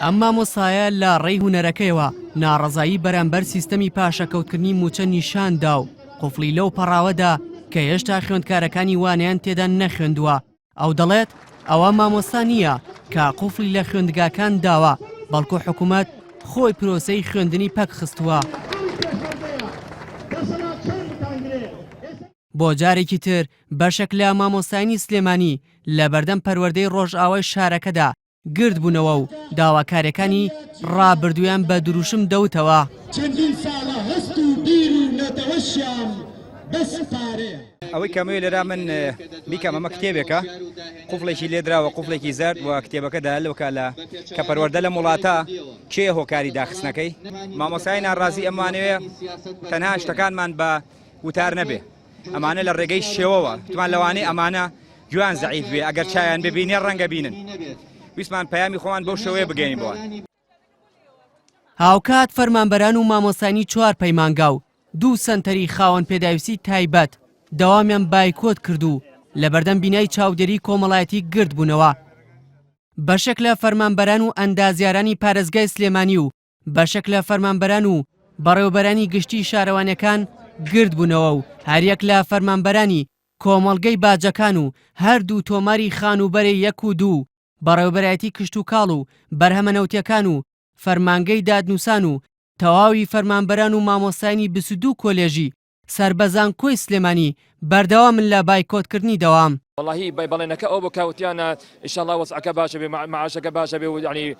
ئەم مامۆستایە لە ڕێی هونەرەکەیەوە ناڕەزایی بەرامبەر سیستەمی پاشەکەوتکردنی مووچە نیشان دا و قوفڵی لەو پەڕاوەدا کە هێشتا خوێندکارەکانی وانەیان تێدا نەخوێندووە. ئەو دەڵێت، ئەوە مامۆستا نییە کە قوفڵی لە خوێندگاکان داوە، بەڵکو حکومەت خۆی پرۆسەی خوێندنی پەکخستووە. بۆ جارێکی تر بەشێک لە مامۆستایانی سلێمانی لەبەردەم پەروەردەی ڕۆژئاوای شارەکەدا گردبوونەوە و داواکاریەکانی ڕابردوویان بە دروشم دەوتەوە. چەندین ساڵە هەست و بیر و نەتەوەشیان بەس پارەیە. ئەوەی کە ئەمەوێ لێرە من بیکەم ئەمە کتێبێکە قوفڵێکی لێدراوە قوفڵێکی زەرد و کتێبەکە دا لەوکە لە کە پەروەردە لەم وڵاتە کێ هۆکاری داخستنەکەی مامۆستای ناڕازی ئەمانەوێ تەنها شتەکانمان بە وتار نەبێ ئەمانە لە ڕێگەی شێوەوە تمان لەوانەیە ئەمانە گوێیان زەعیف بێ ئەگەر چایان ببینێ ڕەنگە بینن ویستمان پەیامی خۆمان بەو شێوەیە بگەین بۆوان. هاوکات فەرمانبەران و مامۆستایانی چوار پەیمانگا و دوو سەنتەری خاوەن پێداویستی تایبەت دەوامیان بایکۆت کرد و لەبەردەم بینای چاودێری کۆمەڵایەتی گردبوونەوە. بەشێک لە فەرمانبەران و ئەندازیارانی پارێزگای سلێمانی و بەشێک لە فەرمانبەران و بەڕێوەبەرانی گشتی شارەوانیەکان گردبوونەوە و هەریەک لە فەرمانبەرانی کۆمەڵگەی باجەکان و هەردوو تۆماری خانووبەرەی یەک و دوو و بەڕێوەبەرایەتی کشتوکاڵ و بەرهەمە نەوتیەکان و فەرمانگەی دادنووسان و تەواوی فەرمانبەران و مامۆستایانی 22 کۆلێژی سەر بە زانکۆی سلێمانی بەردەوامن لە بایکۆتکردنی دەوام. وەڵاهی بەڵێنەکە ئەوە بوو کە وتیانە ئیشەڵا وەزعەکە باشە بێ مەعاشەکە باشە بێ و یعنی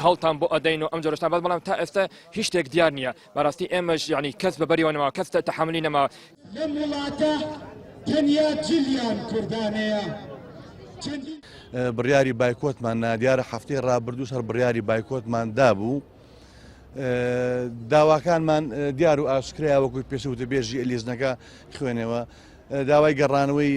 هەڵتان بۆ ئەدەین و ئەم جۆرە شتان بەس بەڵام تا ئێستا هیچ شتێک دیار نییە بەڕاستی ئێمەش یعنی کەس بە بەریەوە نەما کەس تەحەمولی نەما. لەم وڵاتە تەنیا جلیان کوردانەیە چەندین. بڕیاری بایکۆتمان نا، دیارە هەفتەی ڕابردووش هەر بڕیاری بایکۆتمان دابوو. داواکانمان دیار و ئاشکرایە وەکو پێشوو وتەبێژی لیژنەکە خوێنەوە داوای گەڕانەوەی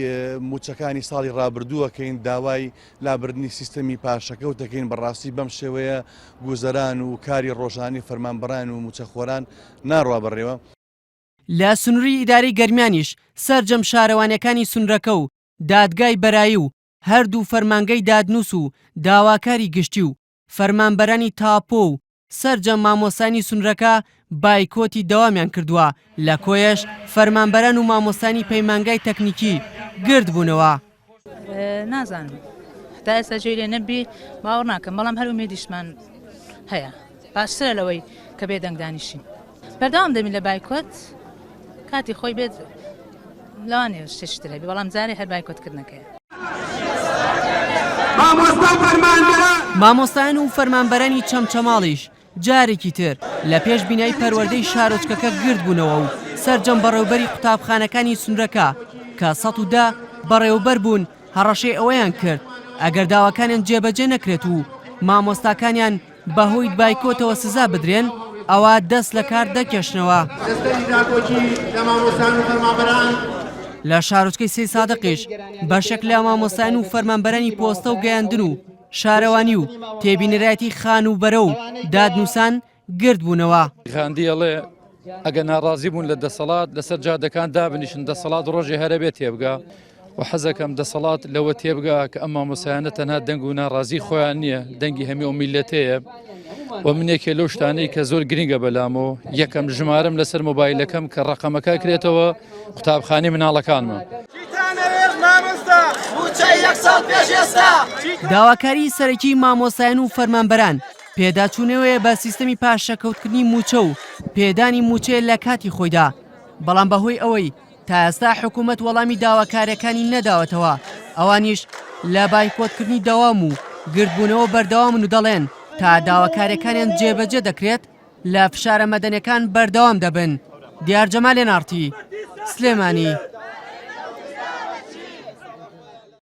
موچەکانی ساڵی ڕابردووەکەین داوای لابردنی سیستەمی پاشەکەوت دەکەین بەڕاستی بەم شێوەیە گوزەران و کاری ڕۆژانی فەرمانبەران و موچەخۆران ناڕوا بەڕێوە. لە سنوری ئیدارەی گەرمیانیش سەرجەم شارەوانیەکانی سنورەکە و دادگای بەرایی و هەردوو فەرمانگەی دادنوس و داواکاری گشتی و فەرمانبەرانی تاپۆ و سەرجەم مامۆستایانی سنورەکە بایکۆتی دەوامیان کردووە، لە کۆیەش فەرمانبەران و مامۆستایانی پەیمانگای تەکنیکی گردبوونەوە. نازانم هەتا ئێستا جێی لێ نەبی باوەڕ ناکەم بەڵام هەر ئومێدیشمان هەیە باشترە لەوەی کە بێ دەنگ دانیشین بەردەوام دەبین لە بایکۆت کاتی خۆی بێت لەوانەیە شتێکی تر هەبێ بەڵام جارێ هەر بایکۆتکردنەکەیە. مامۆستایان و فەرمانبەرانی چەمچەماڵیش جارێکی تر لە پێش بینای پەروەردەی شارۆچکەکە گردبوونەوە و سەرجەم بەڕێوبەری قوتابخانەکانی سنوورەکە کە 110 بەڕێوبەر بوون هەڕەشەی ئەوەیان کرد ئەگەر داواکانیان جێبەجێ نەکرێت و مامۆستاکانیان بەهۆی بایکۆتەوە سزا بدرێن ئەوا دەست لە کار دەکێشنەوە. لە شارۆچکەی سەیدسادقیش بەشێک لە مامۆستایان و فەرمانبەرانی پۆستە و گەیاندن و شارەوانی و تێبینەرایەتی خانووبەرە و دادنووسان گردبوونەوە. غاندی ئەڵێ ئەگەر ناڕازی بوون لە دەسەڵات لەسەر جادەکان دابنیشن دەسەڵات ڕۆژێ هەرەبێ تێبگا و حەزەکەم دەسەڵات لەوە تێبگا کە ئەم مامۆسایانە تەنها دەنگ و ناڕازی خۆیان نییە دەنگی هەمی ئەو میلەتەیە و من یەکێ لەو شتانەی کە زۆر گرنگە بەلامەوە یەکەم ژمارەم لەسەر مۆبایلەکەم کە ڕقەمەکە کرێتەوە قوتابخانەی منداڵەکانمە. داواکاریی سەرەکیی مامۆستایان و فەرمانبەران پێداچوونەوەیە بە سیستەمی پاشەکەوتکردنی مووچە و پێدانی مووچەیە لە کاتی خۆیدا، بەڵام بەهۆی ئەوەی تا ئێستا حکوومەت وەڵامی داواکارییەکانی نەداوەتەوە، ئەوانیش لە بایکۆتکردنی دەوام و گردبوونەوە بەردەوامن و دەڵێن تا داواکارییەکانیان جێبەجێ دەکرێت لە فشارە مەدەنیەکان بەردەوام دەبن. دیار جەمال ئێن ئاڕ تی، سلێمانی.